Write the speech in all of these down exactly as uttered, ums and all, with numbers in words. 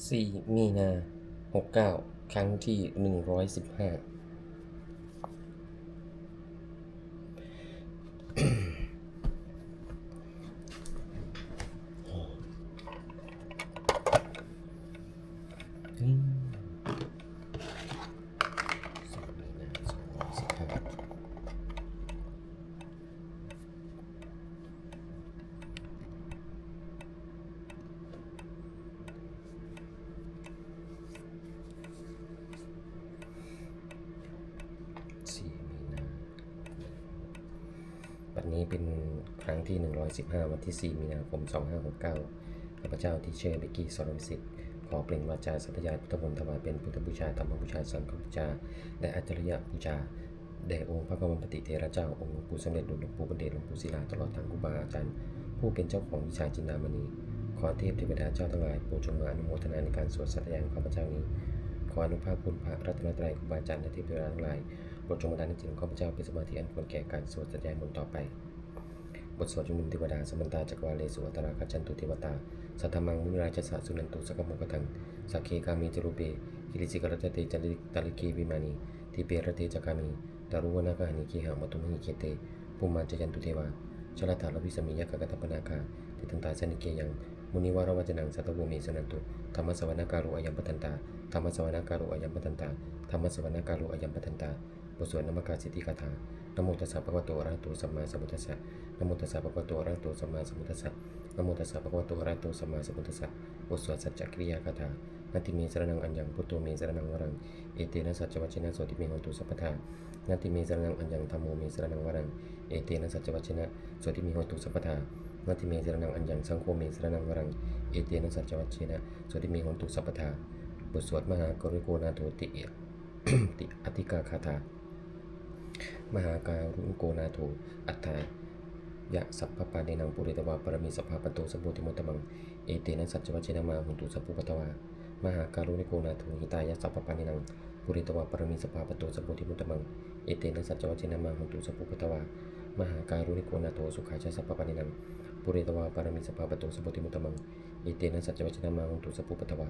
สี่ มีนา หกเก้า ครั้งที่ หนึ่งร้อยสิบห้า สี่ มีนา บัดนี้เป็นครั้งที่ หนึ่งร้อยสิบห้า วันที่ สี่ มีนาคม สองห้าหกเก้า ข้าพเจ้า ทีเชอร์ เบกกี้ สรวิสิทธิ์ ขอเปล่งวาจาสาธยายพุทธมนต์ถวายเป็นพุทธบูชา ธรรมบูชา สังฆบูชา และอาจาริยบูชา แด่องค์พระกมลปฏิเถระเจ้า องค์หลวงปู่สำเร็จลุน หลวงปู่บุญเดช หลวงปู่ศิลา ตลอดทั้งครูบาอาจารย์ ผู้เป็นเจ้าของวิชาจินดามณี ขอเทพเทวดาเจ้าทั้งหลายโปรดจงมาอนุโมทนาในการสวดสาธยายของข้าพเจ้านี้ ขออานุภาพคุณพระรัตนตรัย ครูบาอาจารย์ และเทพเทวดาทั้งหลาย โปรดจงบันดาลให้จิตของข้าพเจ้าเป็นสมาธิอันควรแก่การสวดสาธยายมนต์ต่อไป บทสวดชุมนุมเทวดา Samantā cakkavāḷesu atrāgacchantu devatā, saddhammaṃ munirājassa suṇantu saggamokkhadaṃ. Sagge kāme ca rūpe girisikharataṭe cantalikkhe vimāne, dīpe raṭṭhe ca gāme taruvanagahane gehavatthumhi khette, bhummā cāyantu devā jalathalavisame yakkhagandhabbanāgā, tiṭṭhantā santike yaṃ munivaravacanaṃ sādhavo me suṇantu. Dhammassavanakālo ayambhadantā. Dhammassavanakālo ayambhadantā. Dhammassavanakālo ayambhadantā. บทสวดนมการสิทธิคาถา Namo tassa bhagavato arahato sammāsambuddhassa. Namo tassa bhagavato arahato sammāsambuddhassa. Namo tassa bhagavato arahato sammāsambuddhassa. บทสวดสัจจกิริยาคาถา Natthi me saraṇaṃ aññaṃ, buddho me saraṇaṃ varaṃ, etena saccavajjena sotthi me hotu sabbadā. Natthi me saraṇaṃ aññaṃ, dhammo me saraṇaṃ varaṃ, etena saccavajjena sotthi me hotu sabbadā. Natthi me saraṇaṃ aññaṃ, saṅgho me saraṇaṃ varaṃ, etena saccavajjena sotthi me hotu sabbadā. บทสวดมหาการุณิโกนาโถติ ติอาทิกาคาถา Mahākāruṇiko nātho atthāya sabbapāṇinaṃ, pūretvā pāramī sabbā patto sambodhimuttamaṃ, etena saccavajjena mā hontu sabbupaddavā. Mahākāruṇiko nātho hitāya sabbapāṇinaṃ, pūretvā pāramī sabbā patto sambodhimuttamaṃ, etena saccavajjena mā hontu sabbupaddavā. Mahākāruṇiko nātho sukhāya sabbapāṇinaṃ, pūretvā pāramī sabbā patto sambodhimuttamaṃ, etena saccavajjena mā hontu sabbupaddavā.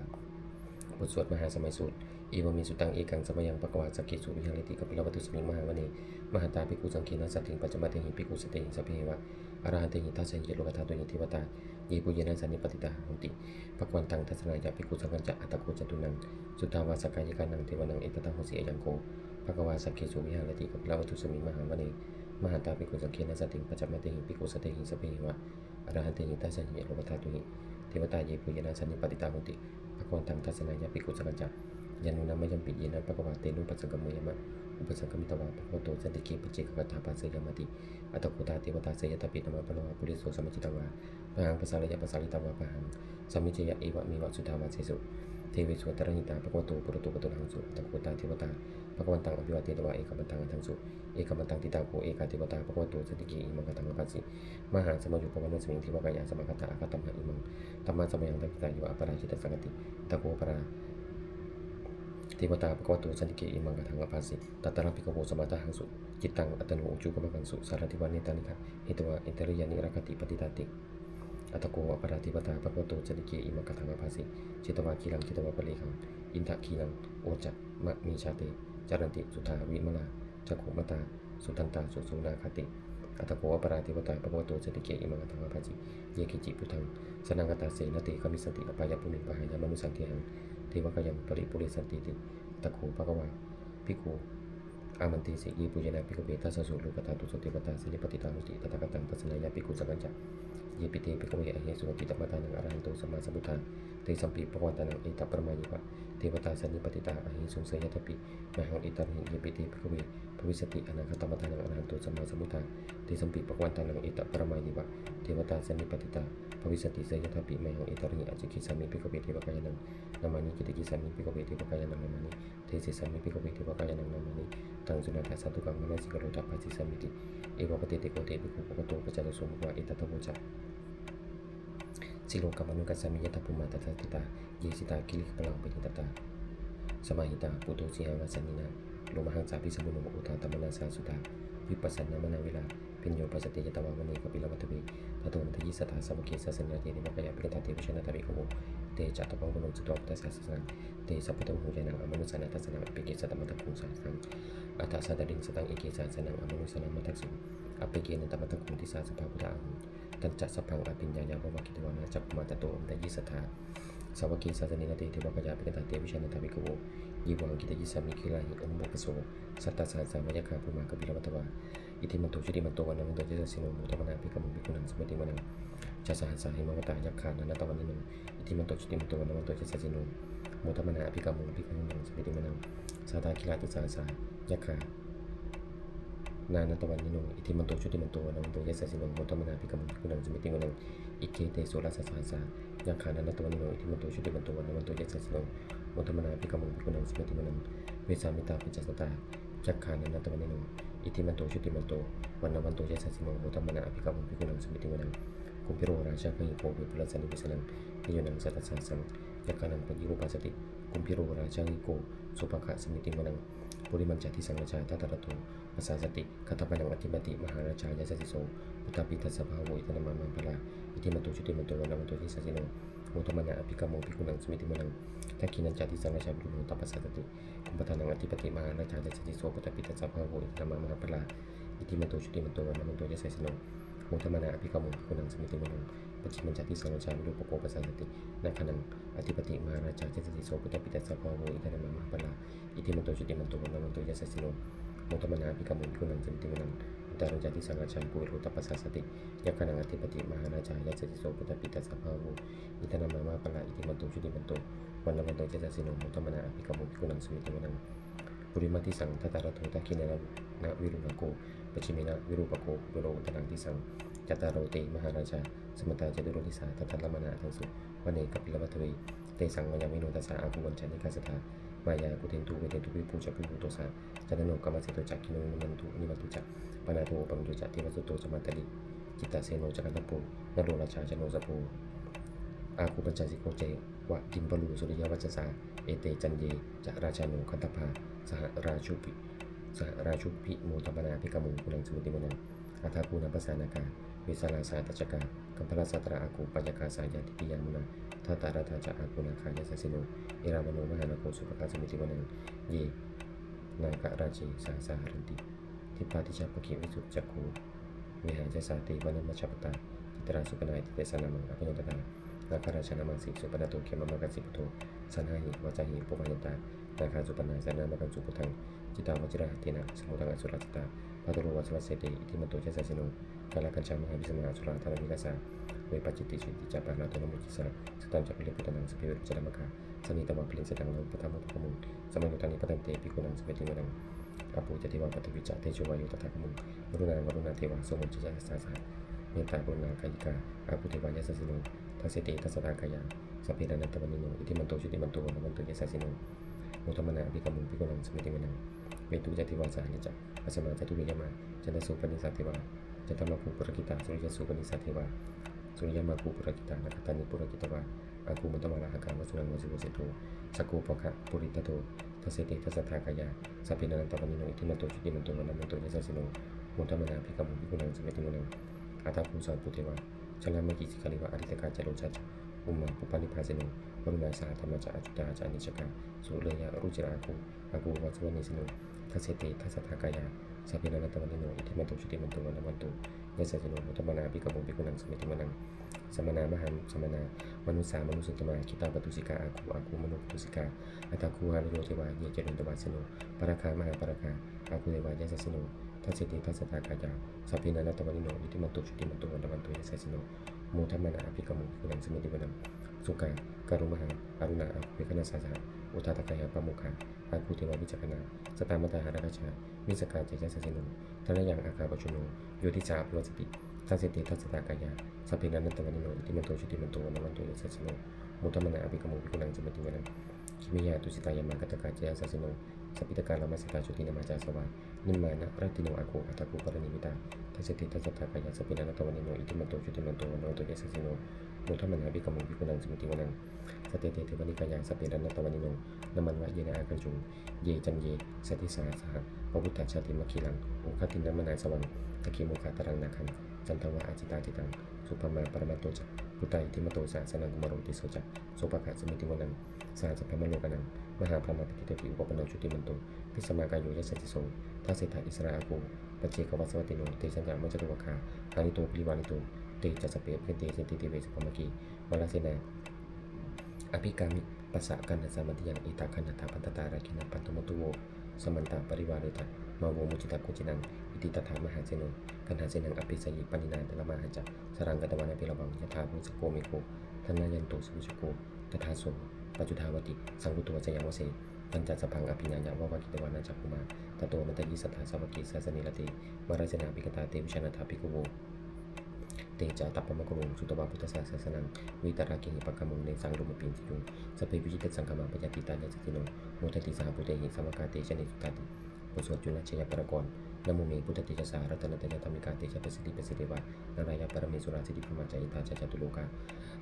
บทสวดมหาสมัยสูตร Evaṃ me sutaṃ. Ekaṃ samayaṃ bhagavā sakkesu viharati kapilavatthusmiṃ mahāvane mahatā bhikkhusaṅghena saddhiṃ pañcamattehi bhikkhusatehi sabbeheva arahantehi. Dasahi lokadhātūhi devatā yebhuyyena sannipatitā honti bhagavantaṃ dassanāya bhikkhusaṅghañca. Atha kho catunnaṃ suddhāvāsakāyikānaṃ devānaṃ etadahosi: Ayaṃ kho bhagavā sakkesu viharati kapilavatthusmiṃ mahāvane mahatā bhikkhusaṅghena saddhiṃ pañcamattehi bhikkhusatehi sabbeheva arahantehi. Dasahi lokadhātūhi devatā yebhuyyena sannipatitā honti bhagavantaṃ dassanāya bhikkhusaṅghañca. Yannūna mayampi yena bhagavā tenupasaṅkameyyāma, upasaṅkamitvā bhagavato santike paccekagāthā bhāseyyāmāti. Atha kho tā devatā seyyathāpi nāma balavā puriso sammiñjitaṃ vā bāhaṃ pasāreyya, pasāritaṃ vā bāhaṃ sammiñjeyya, evameva suddhāvāsesu devesu antarahitā bhagavato purato pāturahaṃsu. Atha kho tā devatā bhagavantaṃ abhivādetvā ekamantaṃ aṭṭhaṃsu. Ekamantaṃ ṭhitā kho ekā devatā bhagavato santike imaṃ gāthaṃ abhāsi: Mahāsamayo pavanasmiṃ, devakāyā samāgatā, āgatamha imaṃ dhammasamayaṃ, dakkhitāyeva aparājitasaṅghanti. Atha kho aparā devatā bhagavato santike imaṃ gāthaṃ abhāsi: Tatra bhikkhavo samādahaṃsu, cittaṃ attano ujukamakaṃsu, sārathīva nettāni gahetvā, indriyāni rakkhanti paṇḍitāti. Atha kho aparā devatā bhagavato santike imaṃ gāthaṃ abhāsi: Chetvā khīlaṃ chetvā palighaṃ, indakhīlaṃ ūhacca manejā, te caranti suddhā vimalā, cakkhumatā sudantā susunāgāti. Atha kho aparā devatā bhagavato santike imaṃ gāthaṃ abhāsi: Ye keci buddhaṃ saraṇaṃ gatāse, na te gamissanti apāyabhūmiṃ, pahāya mānusaṃ dehaṃ, devakāyaṃ paripūressantīti. Atha kho bhagavā bhikkhū āmantesi: Yebhuyyena bhikkhave dasasu lokadhātūsu devatā sannipatitā honti tathāgataṃ dassanāya bhikkhusaṅghañca. Yepi te bhikkhave ahesuṃ atītamaddhānaṃ arahanto sammāsambuddhā, tesampi bhagavantānaṃ etaparamāyeva devatā sannipatitā ahesuṃ, seyyathāpi mayhaṃ etarahi. Yepi te bhikkhave bhavissanti anāgatamaddhānaṃ arahanto sammāsambuddhā, tesampi bhagavantānaṃ etaparamāyeva devatā sannipatitā bhavissanti, seyyathāpi mayhaṃ etarahi. Ācikkhissāmi bhikkhave devakāyānaṃ nāmāni, kittayissāmi bhikkhave devakāyānaṃ nāmāni, desessāmi bhikkhave devakāyānaṃ nāmāni. Taṃ suṇātha sādhukaṃ manasikarotha bhāsissāmīti. Evaṃ bhanteti kho te bhikkhū bhagavato paccassosuṃ. Bhagavā etadavoca: Silokamanukassāmi, yattha bhummā tadassitā, ye sitā girigabbharaṃ pahitattā, samāhitā puthū sīhāva sallīnā, lomahaṃsābhisambhuno odātamanasā suddhā, vippasannamanāvilā bhiyyo pañcasate ñatvā vane kāpilavatthave, tato āmantayi satthā sāvake sāsane rate. Devakāyā abhikkantā te vijānātha bhikkhavo, te ca ātappamakaruṃ sutvā buddhassa sāsanaṃ. Te ca buddhaṃ āhuneyya naṃ amanussānaṃ dassanaṃ, appeke satamaddakkhuṃ sahassam atha sattariṃ. Sataṃ eke sahassānaṃ amanussānaṃ maddakkhuṃ, appekenantamaddakkhuṃ disā sabbā phuṭā ahu. Tañca sabbaṃ abhiññāya vavakkhitvāna cakkhumā, tato āmantayi satthā sāvake sāsane rate. Devakāyā abhikkantā te vijānātha bhikkhavo, ye vohaṃ kittayissāmi girāhi anupubbaso. Sattasahassā va yakkhā bhummā kāpilavatthavā, iddhimanto jutimanto vaṇṇavanto yasassino, modamānā abhikkāmuṃ bhikkhūnaṃ samitiṃ vanaṃ. Chasahassā hemavatā yakkhā nānattavaṇṇino, iddhimanto jutimanto vaṇṇavanto yasassino, modamānā abhikkāmuṃ bhikkhūnaṃ samitiṃ vanaṃ. Sātāgirā tisahassā yakkhā nānattavaṇṇino, iddhimanto jutimanto vaṇṇavanto yasassino, modamānā abhikkāmuṃ bhikkhūnaṃ samitiṃ vanaṃ. Iccete soḷasasahassā yakkhā nānattavaṇṇino, iddhimanto jutimanto vaṇṇavanto yasassino, modamānā abhikkāmuṃ bhikkhūnaṃ samitiṃ vanaṃ. Vessāmittā pañcasatā yakkhā nānattavaṇṇino, iddhimanto jutimanto vaṇṇavanto yasassino, modamānā abhikkāmuṃ bhikkhūnaṃ samitiṃ vanaṃ. Kumbhīro rājagahiko vepullassa nivesanaṃ, bhiyyo naṃ satasahassaṃ yakkhānaṃ payirupāsati, kumbhīro rājagahiko sopāga samitiṃ vanaṃ. Purimañca disaṃ rājā dhataraṭṭho pasāsati, gandhabbānaṃ ādhipati mahārājā yasassi so. Puttāpi tassa bahavo indanāmā mahabbalā, iddhimanto jutimanto vaṇṇavanto yasassino, modamānā abhikkāmuṃ bhikkhūnaṃ samitiṃ vanaṃ. Dakkhiṇañca disaṃ rājā virūḷho tappasāsati, kumbhaṇḍānaṃ ādhipati mahārājā yasassi so. Puttāpi tassa bahavo indanāmā mahabbalā, iddhimanto jutimanto vaṇṇavanto yasassino, modamānā abhikkāmuṃ bhikkhūnaṃ samitiṃ vanaṃ. Pacchimañca disaṃ rājā virūpakkho pasāsati, nāgānaṃ ādhipati mahārājā yasassi so. Puttāpi tassa bahavo indanāmā mahabbalā, iddhimanto jutimanto vaṇṇavanto yasassino, modamānā abhikkāmuṃ bhikkhūnaṃ samitiṃ vanaṃ. Uttarañca disaṃ rājā kuvero tappasāsati, yakkhānaṃ ādhipati mahārājā yasassi so. Puttāpi tassa bahavo indanāmā mahabbalā, iddhimanto jutimanto vaṇṇavanto yasassino, modamānā abhikkāmuṃ bhikkhūnaṃ samitiṃ vanaṃ. Purimaṃ disaṃ dhataraṭṭho, dakkhiṇena virūḷhako, pacchimena virūpakkho, kuvero uttaraṃ disaṃ. Cattāro te mahārājā samantā caturo disā, daddallamānā aṭṭhaṃsu vane kāpilavatthave. Tesaṃ māyāvino dāsā āgū vañcanikā saṭhā, māyā kuṭeṇḍu veṭeṇḍu viṭū ca viṭuṭo saha, candano kāmaseṭṭho ca kinnughaṇḍu nighaṇḍu ca, panādo opamañño ca devasūto ca mātali, cittaseno ca gandhabbo naḷo rājā janosabho. Āgū pañcasikho ceva timbarū suriyavaccasā, ete caññe ca rājāno gandhabbā saha rājubhi, saha rājubhi, modamānā abhikkāmuṃ bhikkhūnaṃ samitiṃ vanaṃ. Athāgū nābhasā nāgā vesālā saha tacchakā, kambalassatarā āgū pāyāgā saha ñātibhi. Yāmunā dhataraṭṭhā ca āgū nāgā yasassino, erāvaṇo mahānāgo sopāga samitiṃ vanaṃ. Ye nāgarāje sahasā haranti, dibbā dijā pakkhi visuddhacakkhū, vehāyasā te vanamajjhapattā, citrā supaṇṇā iti tesa nāmaṃ. Abhayantadā nāgarājānamāsi, supaṇṇato khemamakāsi buddho, saṇhāhi vācāhi upavhayantā, nāgā supaṇṇā saraṇamakaṃsu buddhaṃ. Jitā vajirahatthena samuddaṃ asurā sitā, bhātaro vāsavassete iddhimanto yasassino. Kālakañjā mahābhismā asurā dānaveghasā, vepacitti sucitti ca pahārādo namucī saha. Satañca baliputtānaṃ sabbe verocanāmakā, sannayhitvā baliṃ senaṃ rāhubhaddamupāgamuṃ. Samayodāni bhaddante bhikkhūnaṃ samitiṃ vanaṃ. Āpo ca devā paṭhavī ca tejo vāyo tadāgamuṃ, varuṇā vāruṇā devā somo ca yasasā saha. Mettākaruṇākāyikā āgū devā yasassino, dasete dasadhā kāyā sabbe nānattavaṇṇino, iddhimanto jutimanto vaṇṇavanto yasassino, modamānā abhikkāmuṃ bhikkhūnaṃ samitiṃ vanaṃ. Veṇḍū ca devā sahalī ca asamā ca duve yamā, candassūpanisā devā candamāgū purakkhitā, suriyassūpanisā devā suriyamāgū purakkhitā, nakkhattāni purakkhitvā āgū mandavalāhakā, vasūnaṃ vāsavo seṭṭho sakkopāga purindado, dasete dasadhā kāyā sabbe nānattavaṇṇino, iddhimanto jutimanto vaṇṇavanto yasassino, modamānā abhikkāmuṃ bhikkhūnaṃ samitiṃ vanaṃ. Athāgū sahabhū devā jalamaggisikhāriva, ariṭṭhakā ca rojā ca ummāpupphanibhāsino, varuṇā sahadhammā ca accutā ca anejakā, sūleyyarucirā āgū āgū vāsavanesino, dasete dasadhā kāyā sabbe nānattavaṇṇino, iddhimanto jutimanto vaṇṇavanto yasassino, modamānā abhikkāmuṃ bhikkhūnaṃ samitiṃ vanaṃ. Samānā mahāsamānā mānusā mānusuttamā, khiḍḍāpadūsikā āgū āgū manopadūsikā, athāgū harayo devā ye caññe vāsino, pāragā mahāpāragā āgū devā yasassino, dasete dasadhā kāyā sabbe nānattavaṇṇino, iddhimanto jutimanto vaṇṇavanto yasassino, modamānā abhikkāmuṃ bhikkhūnaṃ samitiṃ vanaṃ. Sukkā karumhā aruṇā āgū veghanasā saha, odātagayhā pāmokkhā āgū devā vicakkhaṇā, sadāmattā hāragajā missakā ca yasassino, thanayaṃ āgā pajjunno yo disā abhivassati, dasete dasadhā kāyā sabbe nānattavaṇṇino, iddhimanto jutimanto vaṇṇavanto yasassino, modamānā abhikkāmuṃ bhikkhūnaṃ samitiṃ vanaṃ. Khemiyā tusitā yāmā kaṭṭhakā ca yasassino, lambitakā lāmaseṭṭhā jotināmā ca āsavā, nimmānaratino āgū athāgū paranimmitā, dasete dasadhā kāyā sabbe nānattavaṇṇino, iddhimanto jutimanto vaṇṇavanto yasassino, modamānā abhikkāmuṃ bhikkhūnaṃ samitiṃ vanaṃ. Saṭṭhete devanikāyā sabbe arahantānaṃ pāṇino. Nāmanvayena āgañchuṃ ye caññe sadisā saha. Pavutthajātimakkhīlaṃ oghatiṇṇamanāsavaṃ. Dakkhemoghataraṃ nāgaṃ candaṃva asitātitaṃ. Subrahmā paramatto ca puttā iddhimato saha. Sanaṅkumāro tisso ca sopāga samitiṃ vanaṃ. Sahassaṃ brahmalokānaṃ mahābrahmābhitiṭṭhati. Upapanno jutimanto bhismākāyo yasassi so. Dasettha issarā āgū paccekavasavattino. Tesañca majjhato āgā hārito parivārito. Te ca sabbe abhikkante sainde deve sabrahmake. Mārasenā abhikkāmi passa kaṇhassa mandiyaṃ. Etha gaṇhatha bandhatha rāgena bandhamatthu vo. Samantā parivāretha mā vo muñcittha koci naṃ. Iti tattha mahāseno kaṇhasenaṃ apesayi pāṇinā talamāhacca saraṃ katvāna bheravaṃ. Yathā pāvussako megho thanayanto savijjuko tadā so paccudāvatti saṅkuddho asayaṃvase. Tañca sabbaṃ abhiññāya vavakkhitvāna cakkhumā tato āmantayi satthā sāvake sāsane rate. Mārasenā abhikkantā te vijānātha bhikkhavo. Te ca ātappamakaruṃ sutvā buddhassa sāsanaṃ vītarāgehi pakkāmuṃ nesaṃ lomampi iñjayuṃ. Sabbe vijitasaṅgāmā bhayātītā yasassino modanti saha bhūtehi sāvakā te janesutāti. บทสวดจุลชัยปกรณ์ Namo me buddhatejasā ratanattayadhammikā tejapasiddhi pasīdevā nārāyaparamesurā siddhibrahmā ca indā ca catulokā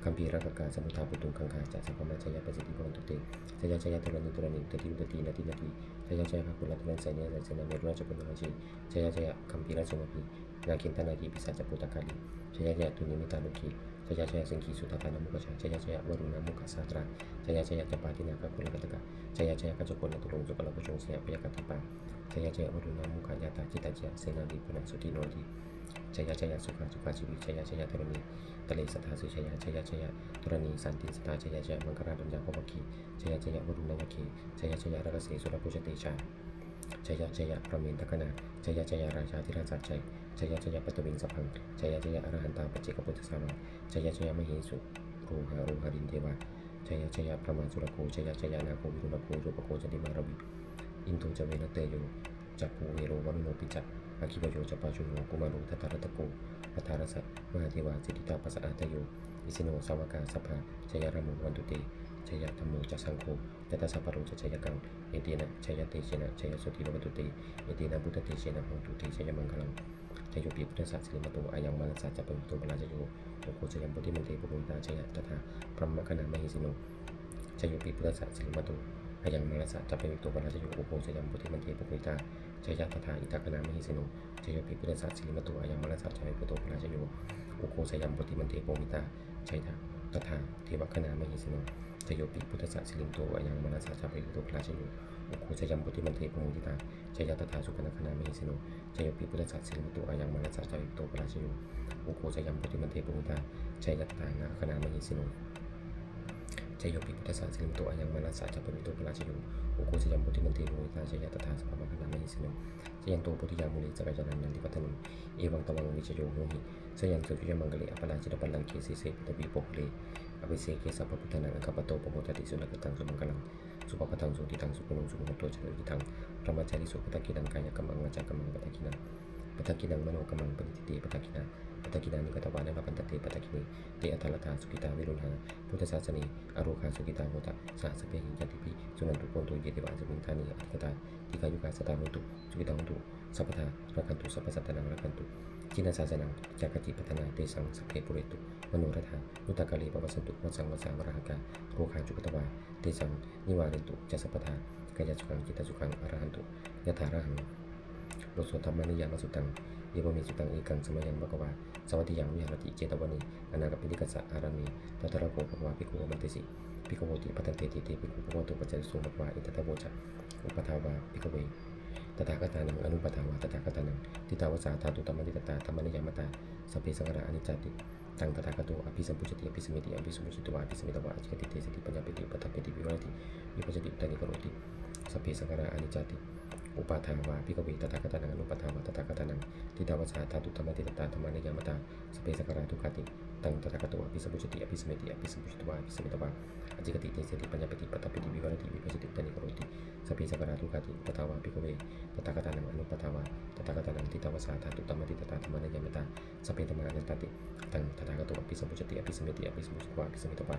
gambhīrakkhakā samuddā bhūtuṃ gaṅgā ca sabrahmā jayapasiddhi bhavantu te. Jaya jaya dharaṇi dharaṇī udadhi udadhī nadi nadī. Jaya jaya gaganatalanisaya nirajasena merurājabalanarajī. Jaya jaya gambhīrasombhī nāgendanāgī pisācabhūtakālī. Jaya jaya dunnimittarogī. Jaya jaya siṅgīsudādānamukhajā. Jaya jaya varuṇṇamukhasātrā. Jaya jaya campādināgakulaghatakā. Jaya jaya gajjagonnaturaṅga sukarabhujaṅga sīhabyagghadīpā. Jaya jaya varuṇṇamukhayātrā. Jita jaya senārī puna suddhi noradī. Jaya jaya sukhā sukhā jīvī. Jaya jaya dharaṇītale sadā sujayā. Jaya jaya dharaṇī santin sadā. Jaya jaya maṅkararājaṃ bhavagge. Jaya jaya varuṇṇayakkhe. Jaya jaya rakkhase surabhujatejā. Jaya jaya brahmendagaṇā. Jaya jaya rājādhirājasājjai. Jaya jaya paṭhaviṃ sabbaṃ. Jaya jaya arahantā paccekabuddhasāvaṃ. Jaya jaya mahesuro haro harindevā. Jaya jaya brahmā surakkho. Jaya jaya nāgo viruḷhako virūpakkho candimā ravi. Indo ca venateyyo ca kuvero varuṇopi ca. Aggi vāyo ca pājuṇho kumāro dhataraṭṭhako. Aṭṭhārasa mahādevā siddhitāpasa-ādayo. Isino sāvakā sabbā jaya rāmo bhavantu te. Jaya dhammo ca saṅgho ca dasapālo ca jayakaṃ. Etena jayatejena jayasotthī bhavantu te. Etena buddhatejena hotu te jayamaṅgalaṃ. Jayopi buddhassa sirīmato ayaṃ mārassa ca pāpimato parājayo. Ugghosayaṃ bodhimaṇḍe pahūtā jaya tadā brahmagaṇā mahesino. Jayopi buddhassa sirīmato ayaṃ mārassa ca pāpimato parājayo. Ugghosayaṃ bodhimaṇḍe pahūtā jaya tadā indagaṇā mahesino. Jayopi buddhassa sirīmato ayaṃ mārassa ca pāpimato parājayo. Ugghosayaṃ bodhimaṇḍe pahūtā jaya tadā devagaṇā mahesino. Jayopi buddhassa sirīmato ayaṃ mārassa ca pāpimato parājayo. Ugghosayaṃ bodhimaṇḍe pamoditā jaya tadā supaṇṇagaṇā mahesino. Jayopi buddhassa sirīmato ayaṃ mārassa ca pāpimato parājayo. Ugghosayaṃ bodhimaṇḍe pamoditā jaya tadā nāgagaṇā mahesino. Jayopi buddhassa sirīmato ayaṃ mārassa ca pāpimato parājayo. Ugghosayaṃ bodhimaṇḍe pamoditā jaya tadā sabrahmagaṇā mahesino. Jayanto bodhiyā mūle sakyānaṃ nandivaḍḍhano. Evaṃ tvaṃ vijayo hohi jayassu jayamaṅgale. Aparājitapallaṅke sīse paṭhavipokkhare abhiseke sabbabuddhānaṃ aggappatto pamodati. Sunakkhattaṃ sumaṅgalaṃ supabhātaṃ suhuṭṭhitaṃ sukhaṇo sumuhutto ca suyiṭṭhaṃ brahmacārisu. Padakkhiṇaṃ kāyakammaṃ vācākammaṃ padakkhiṇaṃ padakkhiṇaṃ manokammaṃ paṇidhī te padakkhiṇā. Padakkhiṇāni katvāna labhantatthe padakkhiṇe. Te atthaladdhā sukhitā viruḷhā buddhasāsane. Arogā sukhitā hotha saha sabbehi ñātibhi. Suṇantu bhonto ye devā asmiṃ ṭhāne adhigatā dīghāyukā sadā hontu sukhitā hontu sabbadā. Rakkhantu sabbasattānaṃ rakkhantu jinasāsanaṃ. Yā kāci patthanā tesaṃ sabbe pūrentu manorathā. Yuttakāle pavassantu vassaṃ vassā valāhakā. Rogā cupaddavā tesaṃ nivārentu ca sabbadā. Kāyasukhaṃ cittasukhaṃ arahantu yathārahaṃ. บทสวด Dhammaniyāmasuttaṃ. Evaṃ me sutaṃ. Ekaṃ samayaṃ bhagavā sāvatthiyaṃ viharati jetavane anāthapiṇḍikassa ārāme. Tatra kho bhagavā bhikkhū āmantesi. Bhikkhavoti. Bhadanteti te bhikkhū bhagavato paccassosuṃ. Bhagavā etadavoca. Uppādā vā bhikkhave tathāgatānaṃ anuppādā vā tathāgatānaṃ ṭhitā va sā dhātu dhammaṭṭhitatā dhammaniyāmatā. Sabbe saṅkhārā aniccāti. Taṃ tathāgato abhisambujjhati abhisameti. Abhisambujjhitvā abhisametvā ācikkhati deseti paññapeti upaṭṭhapeti vivarati vibhajati uttānīkaroti. Sabbe saṅkhārā aniccāti. Uppādā vā bhikkhave tathāgatānaṃ anuppādā vā tathāgatānaṃ ṭhitā va sā dhātu dhammaṭṭhitatā dhammaniyāmatā. Sabbe saṅkhārā dukkhāti. Taṃ tathāgato abhisambujjhati abhisameti. Abhisambujjhitvā abhisametvā ācikkhati deseti paññapeti upaṭṭhapeti vivarati vibhajati uttānīkaroti. Sabbe saṅkhārā dukkhāti. Uppādā vā bhikkhave tathāgatānaṃ anuppādā vā tathāgatānaṃ ṭhitā va sā dhātu dhammaṭṭhitatā dhammaniyāmatā. Sabbe dhammā anattāti. Taṃ tathāgato abhisambujjhati abhisameti. Abhisambujjhitvā abhisametvā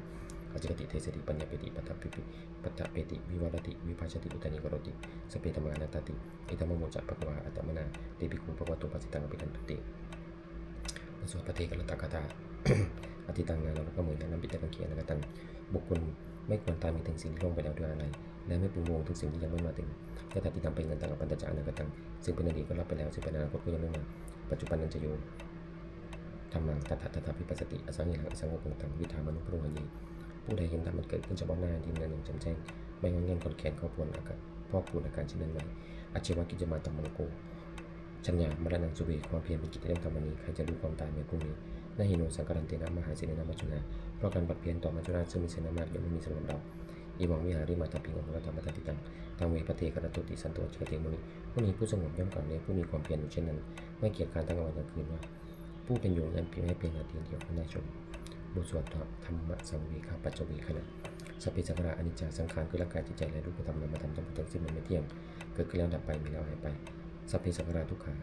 ācikkhati deseti paññapeti upaṭṭhapeti vivarati vibhajati uttānīkaroti. Sabbe dhammā anattāti. Idamavoca bhagavā. Attamanā te bhikkhū bhagavato bhāsitaṃ abhinandunti. บทสวดภัทเทกรัตตคาถา Atītaṃ nānvāgameyya, nappi taraṃ khī anāgataṃ. บุคคลไม่ควรตามคิดถึงสิ่งที่ล่วงไปแล้วด้วยอาลัย และไม่พึงพะวงถึงสิ่งที่ยังไม่มาถึง Yadatītaṃ payinnantaṃ, appattañca anāgataṃ. สิ่งเป็นอดีตก็ละไปแล้ว สิ่งเป็นอนาคตก็ยังไม่มา Paccuppannañca yo dhammaṃ, tattha tattha vipassati, asaṃhiraṃ asaṅkuppaṃ, taṃ viddhā manubrūhaye. ผู้ใดเห็นธรรมอันเกิดขึ้นเฉพาะหน้า ที่เป็นอันหนึ่งแจ่มแจ้ง ไม่ง่อนแง่นคลอนแคลน ก็ควรอาการ พอกพูนอาการเช่นนั้นไว้ Ajjeva kiccamātappaṃ, ko jaññā maraṇaṃ suve. ความเพียรเป็นกิจที่ต้องทำวันนี้ ใครจะรู้ความตายแม้พรุ่งนี้ Na hi no saṅgarantena, mahāsenena maccunā. เพราะการผัดเพี้ยนต่อมัจจุราชซึ่งมีเสนามาก ย่อมไม่มีสำหรับเรา Evaṃ vihārimātāpiṃ, ahorattamatanditaṃ, taṃ ve bhaddekarattoti, santo ācikkhate muni. มุนีผู้สงบย่อมกล่าวเรียกผู้มีความเพียรอยู่เช่นนั้น ไม่เกียจคร้านทั้งกลางวันกลางคืนว่า ผู้เป็นอยู่นั้นเพียงให้เพียงนาทีเดียวก็น่าชม บทสวดธรรมสังเวคปัจจเวกขณะ Sabbe saṅkhārā aniccā. สังขารคือร่างกายจิตใจและรูปธรรมนามธรรมทั้งหมดทั้งสิ้นมันไม่เที่ยง เกิดขึ้นแล้วดับไป มีแล้วหายไป Sabbe saṅkhārā dukkhā.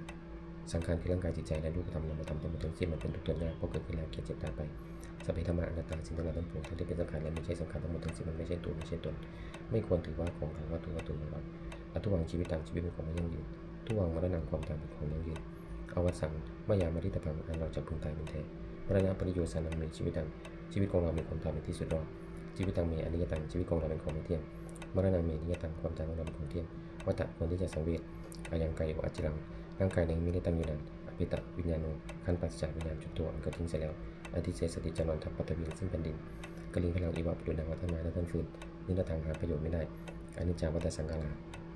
สังขารคือร่างกายจิตใจและรูปธรรมนามธรรมทั้งหมดทั้งสิ้นมันเป็นทุกข์ทนยาก เพราะเกิดขึ้นแล้วแก่เจ็บตายไป Sabbe dhammā anattā. สิ่งทั้งหลายทั้งปวงทั้งที่เป็นสังขารและไม่ใช่สังขารทั้งหมดทั้งสิ้นมันไม่ใช่ตัวไม่ใช่ตน ไม่ควรถือว่าของเรา ว่าตัวว่าตนของเรา Adhuvaṃ jīvitaṃ. ชีวิตเป็นของไม่ยั่งยืน Dhuvaṃ maraṇaṃ. ความตายเป็นของยั่งยืน Avassaṃ mayā maritabbaṃ. อันเราจะพึงตายเป็นแท้ Maraṇapariyosānaṃ me jīvitaṃ. ชีวิตของเรามีความตายเป็นที่สุดรอบ Jīvitaṃ me aniyataṃ. ชีวิตของเราเป็นของไม่เที่ยง Maraṇaṃ me niyataṃ. ความตายของเราเป็นของเที่ยง Vata. ควรที่จะสังเวช Ayaṃ kāyo aciraṃ. ร่างกายนี้มิได้ตั้งอยู่นาน Apetaviññāṇo. ครั้นปราศจากวิญญาณ Chuḍḍo. อันเขาทิ้งเสียแล้ว Adhisessati. จะนอนทับ Paṭhaviṃ. ซึ่งแผ่นดิน Kaliṅgaraṃ iva. ประดุจดังว่าท่อนไม้และท่อนฟืน Niratthaṃ. หาประโยชน์มิได้ Aniccā vata saṅkhārā.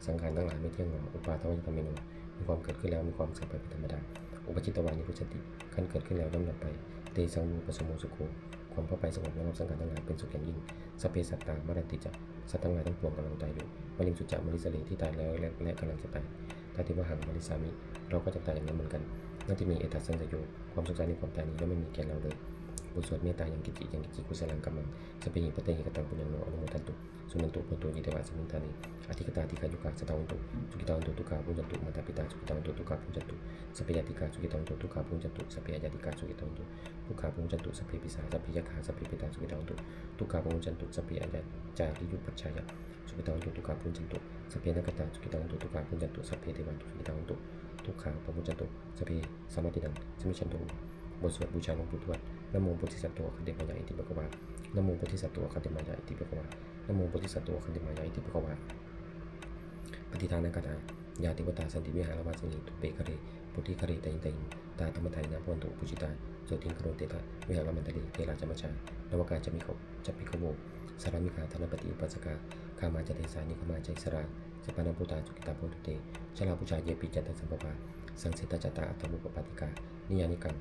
สังขารทั้งหลายไม่เที่ยงหนอ Uppādavayadhammino. มีความเกิดขึ้นแล้วมีความเสื่อมไปเป็นธรรมดา Uppajjitvā nirujjhanti. ครั้นเกิดขึ้นแล้วย่อมดับไป Tesaṃ vūpasamo sukho. ความเข้าไปสงบระงับสังขารทั้งหลายเป็นสุขอย่างยิ่ง Sabbe sattā maranti ca. สัตว์ทั้งหลายทั้งปวงกำลังตายอยู่ Mariṃsu ca marissare. ที่ตายแล้วและและกำลังจะตาย Tathevāhaṃ marissāmi. เราก็จะตายอย่างนั้นเหมือนกัน Natthi me ettha saṃsayo. ความสงสัยในความตายนี้ย่อมไม่มีแก่เราเลย บทสวดเมตตา Yaṃ kiñci yaṃ kiñci kusalaṃ kammaṃ sabbehi katehi kataṃ puññaṃ no anumodantu. Suṇantu bhonto ye devā asmiṃ ṭhāne adhigatā dīghāyukā sadā hontu, sukhitā hontu, dukkhā pamuñcantu. Mātā pitā sukhitā hontu, dukkhā pamuñcantu. Sabbe ñātikā sukhitā hontu, dukkhā pamuñcantu. Sabbe aññātikā sukhitā hontu, dukkhā pamuñcantu. Sabbe pisā sabbe yakkhā sabbe petā sukhitā hontu, dukkhā pamuñcantu. Sabbe aññācāriyupajjhāyā sukhitā hontu, dukkhā pamuñcantu. Sabbe nakkhattā sukhitā hontu, dukkhā pamuñcantu. Sabbe devā sukhitā hontu, dukkhā pamuñcantu. Sabbe sampattīnaṃ samijjhantu. บทสวดบูชาหลวงปู่ทวด Namo bodhisatto āgantimāya iti bhagavā. Namo bodhisatto āgantimāya iti bhagavā. Namo bodhisatto āgantimāya iti bhagavā. Pattidānagāthā. Yā devatā santi vihāravāsinī, thūpe ghare bodhighare tahiṃ tahiṃ, tā dhammadānena bhavantu pūjitā, sotthiṃ karontedha vihāramaṇḍale. Therā ca majjhā navakā ca bhikkhavo, sārāmikā dānapatī upāsakā, gāmā ca desā nigamā ca issarā, sappāṇabhūtā sukhitā bhavantu te. Jalābujā yepi ca aṇḍasambhavā, saṃsedajātā athavopapātikā, niyyānikaṃ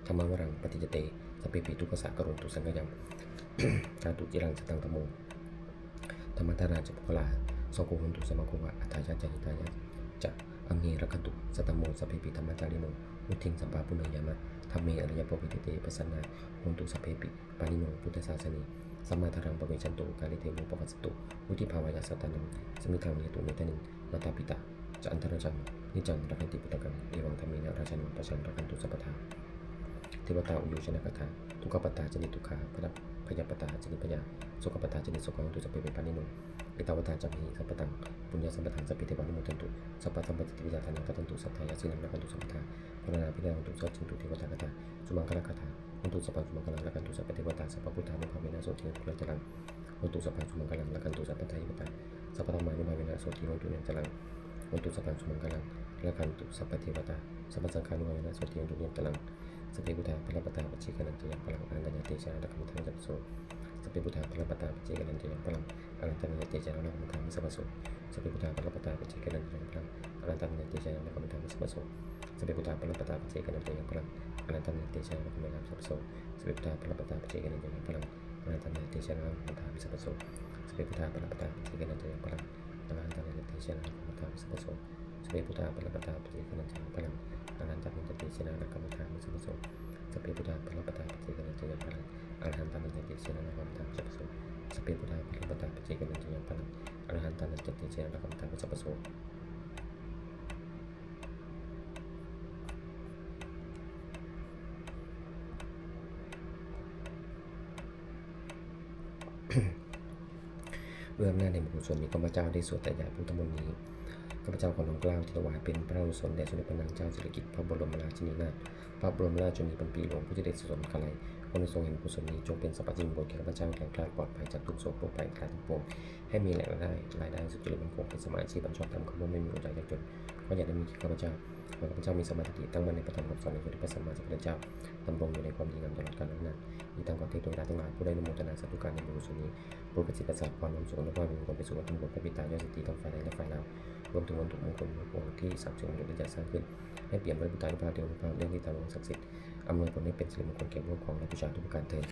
dhammavaraṃ paṭicca te, sabbepi dukkhassa karontu saṅkhayaṃ. Ṭhātu ciraṃ sataṃ dhammo, dhammaddharā ca puggalā, saṅgho hotu samaggo va, atthāya ca hitāya ca. Amhe rakkhatu saddhammo, sabbepi dhammacārino, vuḍḍhiṃ sampāpuṇeyyāma, dhamme ariyappavedite. Pasannā hontu sabbepi, pāṇino buddhasāsane, sammā dhāraṃ pavecchanto, kāle devo pavassatu, vuḍḍhibhāvāya sattānaṃ, samiddhaṃ netu medaniṃ. Mātā pitā ca atrajaṃ, niccaṃ rakkhanti puttakaṃ, evaṃ dhammena rājāno, pajaṃ rakkhantu sabbadā. Devatāuyyojanagāthā. Dukkhappattā ca niddukkhā, bhayappattā ca nibbhayā, sokappattā ca nissokā, hontu sabbepi pāṇino. Ettāvatā ca amhehi sambhataṃ puññasampadaṃ, sabbe devānumodantu, sabbasampattisiddhiyā. Dānaṃ dadantu saddhāya, sīlaṃ rakkhantu sabbadā, bhāvanābhiratā hontu, saccento devatāgatā. Sumaṅgalagāthā. Hotu sabbaṃ sumaṅgalaṃ, rakkhantu sabbadevatā, sabbabuddhānubhāvena, sotthī hontu nirantaraṃ. Hotu sabbaṃ sumaṅgalaṃ, rakkhantu sabbadevatā, sabbadhammānubhāvena, sotthī hontu nirantaraṃ. Hotu sabbaṃ sumaṅgalaṃ, rakkhantu sabbadevatā, sabbasaṅghānubhāvena, sotthī hontu nirantaraṃ. Sabbe buddhā balappattā, paccekānañca yaṃ balaṃ, arahantānañca tejena rakkhaṃ bandhāmi sabbaso. Sabbe buddhā balappattā, paccekānañca yaṃ balaṃ, arahantānañca tejena rakkhaṃ bandhāmi sabbaso. Sabbe buddhā balappattā, paccekānañca yaṃ balaṃ, arahantānañca tejena rakkhaṃ bandhāmi sabbaso. Sabbe buddhā balappattā, paccekānañca yaṃ balaṃ, arahantānañca tejena rakkhaṃ bandhāmi sabbaso. Sabbe buddhā balappattā, paccekānañca yaṃ balaṃ, arahantānañca tejena rakkhaṃ bandhāmi sabbaso. Sabbe buddhā balappattā, paccekānañca yaṃ balaṃ, arahantānañca tejena rakkhaṃ bandhāmi sabbaso. Sabbe buddhā balappattā, paccekānañca yaṃ balaṃ, arahantānañca tejena rakkhaṃ bandhāmi sabbaso. Sabbe buddhā balappattā, paccekānañca yaṃ balaṃ, arahantānañca tejena rakkhaṃ bandhāmi sabbaso. Sabbe buddhā balappattā, paccekānañca yaṃ balaṃ, arahantānañca tejena rakkhaṃ bandhāmi sabbaso. ด้วยอำนาจแห่งบุญกุศลที่ข้าพเจ้าได้สวดแต่ยาพุทธมนต์นี้ ข้าพเจ้าขอน้อมเกล้าถวายเป็นพระราชกุศลแด่สมเด็จพระนางเจ้าสิริกิติ์ พระบรมราชินีนาถ พระบรมราชชนนีพันปีหลวง ผู้เสด็จสวรรคาลัย ขอพระองค์ทรงเห็นกุศลนี้ จงเป็นสัพพะสิริมงคลแก่ข้าพเจ้า แคล้วคลาดปลอดภัยจากทุกข์โศกโรคภัยอันตรายทั้งปวง ให้มีแหล่งรายได้ รายได้สุจริตมั่นคง เป็นสมาอาชีพอันชอบธรรม ข้าพเจ้าไม่มีอุดมอยากจน ขออย่าได้มีแก่ข้าพเจ้า ขอให้ข้าพเจ้ามีสัมมาทิฏฐิ ตั้งมั่นในพระธรรมคำสอน อันเกิดจากพระสัมมาสัมพุทธเจ้า ดำรงอยู่ในความดีงามตลอดกาลนาน อีกทั้งขอเทพเทวดาทั้งหลาย ผู้ได้อนุโมทนาสาธุการในบุญกุศลนี้ โปรดประสิทธิ์ประสาทพร ความสุข อำนวยพร มีมงคลเป็นสุข ทั้งหมด พระปิดตายอดเศรษฐีทั้งฝ่ายในและฝ่ายนอก รวมถึงวัตถุมงคล มงคลที่สามสิบองค์ที่จะสร้างขึ้น ให้เปี่ยมด้วยพุทธานุภาพ เทวานุภาพ ด้วยที่ทางองค์ศักดิ์สิทธิ์ อำนวยผลให้เป็นสิริมงคลแก่ผู้ครองและบูชาทุกประการเทอญ